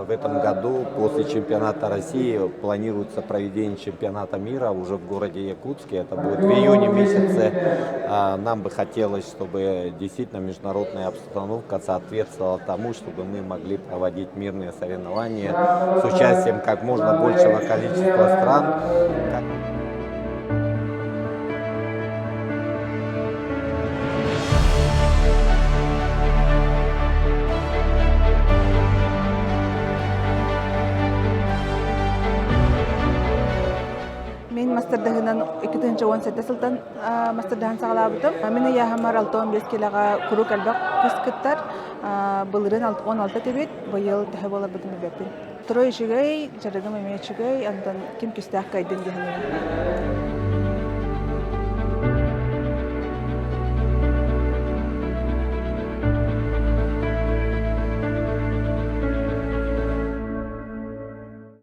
В этом году после чемпионата России планируется проведение чемпионата мира уже в городе Якутске. Это будет в июне месяце. Нам бы хотелось, чтобы действительно международная обстановка соответствовала тому, чтобы мы могли проводить мирные соревнования с участием как можно большего количества стран. Мин мастардаһынан 2017 сылтан мастардаһан саҕалаабытым. Мин ыйааһыммар 65 килоҕа куруук элбэх кыс кыттар. Былырыын 16 этибит, быйыл төһө буоларбытын билбэппин. Трой үчүгэй, дьарыгым эмиэ үчүгэй, онтон ким күүстээх кыайдын диэн.